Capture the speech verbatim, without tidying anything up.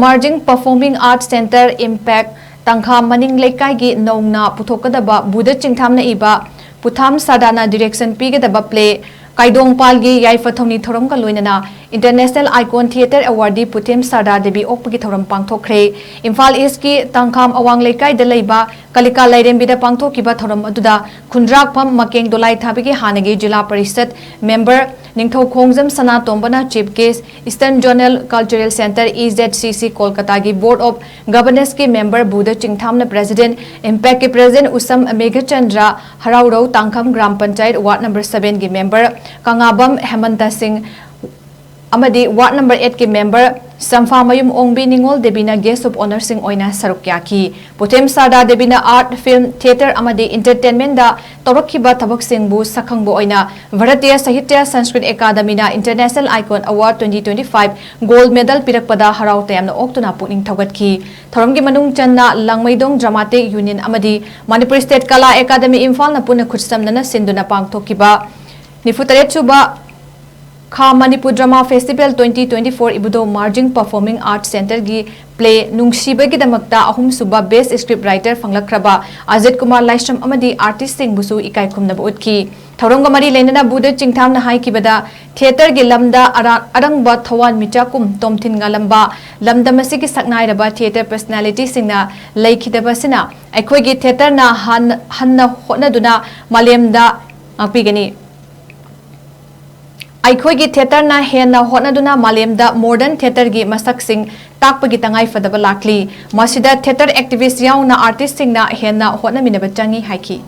Emerging Performing Arts Center, IMPACT, ꯇꯥꯡꯈꯥꯝ ꯃꯅꯤꯡ ꯂꯩꯀꯥꯏꯒꯤ ꯅꯧꯅ ꯄꯨꯊꯣꯛꯀꯗꯕ ꯕꯨꯙ ꯆꯤꯡꯊꯥꯝꯅ ꯏꯕ ꯄꯨꯊꯥꯝ ꯁꯥꯗꯥꯅ direction ꯄꯤꯒꯗꯕ play ꯀꯥꯏꯗꯣꯡꯄꯥꯜꯒꯤ ꯌꯥꯏꯐ ꯊꯧꯅꯤ ꯊꯧꯔꯝꯒ ꯂꯣꯏꯅꯅ International Icon Theatre Awardee ꯄꯨꯊꯦꯝ ꯁꯥꯔꯗꯥ Devi ꯑꯣꯛꯄꯒꯤ ꯊꯧꯔꯝ ꯄꯥꯡꯊꯣꯛꯈ꯭ꯔꯦ꯫ ꯏꯝꯐꯥꯜ ꯏꯁꯀꯤ ꯇꯥꯡꯈꯥꯝ ꯑꯋꯥꯡ ꯂꯩꯀꯥꯏꯗ ꯂꯩꯕ ꯀꯂꯤꯀꯥ ꯂꯥꯏꯔꯦꯝꯕꯤꯗ ꯄꯥꯡꯊꯣꯛꯈꯤꯕ ꯊꯧꯔꯝ ꯑꯗꯨꯗ ꯈꯨꯟꯗ꯭ꯔꯥꯛꯐꯝ ꯃꯀꯦꯡ ꯗꯣꯂꯥꯏ ꯊꯥꯕꯤꯒꯤ ꯍꯥꯟꯅꯒꯤ ꯖꯤꯂꯥ ꯄꯔꯤꯁꯠ member ꯅꯤꯡꯊꯧ ꯈꯣꯡꯖꯝ ꯁꯅꯥꯇꯣꯝꯕꯅ chief guest, Eastern Zonal Cultural Center, EZCC, ꯀꯣꯜꯀꯇꯥꯒꯤ Board of Governanceꯀꯤ member ꯕꯨꯙ ꯆꯤꯡꯊꯥꯝꯅ president, IMPACTꯀꯤ president Usham Meghachandra, Haraorou Tangkham gram panchayat ward number sevenꯒꯤ member ꯀꯪꯉꯥꯕꯝ ꯍꯦꯃꯟꯇ ꯁꯤꯡ ꯑꯃꯗꯤ ward number eightꯀꯤ member ꯁꯝꯐꯥꯃꯌꯨꯝ ꯑꯣꯡꯕꯤ ꯅꯤꯉꯣꯜ ꯗꯦꯕꯤꯅ guest of honourꯁꯤꯡ ꯑꯣꯏꯅ ꯁꯔꯨꯛ ꯌꯥꯈꯤ꯫ ꯄꯨꯊꯦꯝ ꯁꯥꯔꯗꯥ ꯗꯦꯕꯤꯅ art, film, theatre ꯑꯃꯗꯤ entertainmentꯗ ꯇꯧꯔꯛꯈꯤꯕ ꯊꯕꯛꯁꯤꯡꯕꯨ ꯁꯛꯈꯪꯕ ꯑꯣꯏꯅ ꯚꯥꯔꯇꯤꯌ ꯁꯥꯍꯤꯇ꯭ꯌ Sanskrit ꯑꯦꯀꯥꯗꯃꯤꯅ International Icon Award twenty twenty-five gold medal ꯄꯤꯔꯛꯄꯗ ꯍꯔꯥꯎ ꯇꯌꯥꯝꯅ ꯑꯣꯛꯇꯨꯅ ꯄꯨꯛꯅꯤꯡ ꯊꯧꯒꯠꯈꯤ꯫ ꯊꯧꯔꯝꯒꯤ ꯃꯅꯨꯡ ꯆꯟꯅ ꯂꯥꯡꯃꯩꯗꯣꯡ Dramatic Union ꯑꯃꯗꯤ Manipur State Kala Academy ꯏꯝꯐꯥꯜꯅ ꯄꯨꯟꯅ ꯈꯨꯠꯁꯝꯅꯅ ꯁꯤꯟꯗꯨꯅ ꯄꯥꯡꯊꯣꯛꯈꯤꯕ ꯅꯤꯐꯨ ꯇꯔꯦꯠ ꯁꯨꯕ ꯈꯥ Manipur Drama Festival twenty twenty-four ꯏꯕꯨꯙꯧ Emerging Performing Arts Centreꯒꯤ play ꯅꯨꯡꯁꯤꯕꯒꯤꯗꯃꯛꯇ ꯑꯍꯨꯝꯁꯨꯕ best script writer ꯐꯪꯂꯛꯈ꯭ꯔꯕ Ajit Kumar ꯂꯥꯏꯁ꯭ꯔꯝ ꯑꯃꯗꯤ artistꯁꯤꯡꯕꯨꯁꯨ ꯏꯀꯥꯏ ꯈꯨꯝꯅꯕ ꯎꯠꯈꯤ꯫ ꯊꯧꯔꯝꯒ ꯃꯔꯤ ꯂꯩꯅꯅ ꯕꯨꯙ ꯆꯤꯡꯊꯥꯝꯅ ꯍꯥꯏꯈꯤꯕꯗ theatreꯒꯤ ꯂꯝꯗ ꯑꯔꯥ-, ꯑꯔꯪꯕ ꯊꯋꯥꯟ ꯃꯤꯆꯥꯛꯀꯨꯝ ꯇꯣꯝꯊꯤꯟ ꯉꯥꯂꯝꯕ, ꯂꯝꯗꯝ ꯑꯁꯤꯒꯤ ꯁꯛꯅꯥꯏꯔꯕ theatre personalityꯁꯤꯡꯅ ꯂꯩꯈꯤꯗꯕ ꯑꯁꯤꯅ ꯑꯩꯈꯣꯏꯒꯤ theatreꯅ ꯍꯟ-, ꯍꯟꯅ ꯍꯣꯠꯅꯗꯨꯅ ꯃꯥꯂꯦꯝꯗ ꯉꯥꯛꯄꯤꯒꯅꯤ꯫ ꯑꯩꯈꯣꯏꯒꯤ theatreꯅ ꯍꯦꯟꯅ ꯍꯣꯠꯅꯗꯨꯅ ꯃꯥꯂꯦꯝꯗ modern theatreꯒꯤ ꯃꯁꯛꯁꯤꯡ ꯇꯥꯛꯄꯒꯤ ꯇꯉꯥꯏ ꯐꯗꯕ ꯂꯥꯛꯂꯤ꯫ ꯃꯁꯤꯗ theatre activist ꯌꯥꯎꯅ artistꯁꯤꯡꯅ ꯍꯦꯟꯅ ꯍꯣꯠꯅꯃꯤꯟꯅꯕ ꯆꯪꯏ ꯍꯥꯏꯈꯤ꯫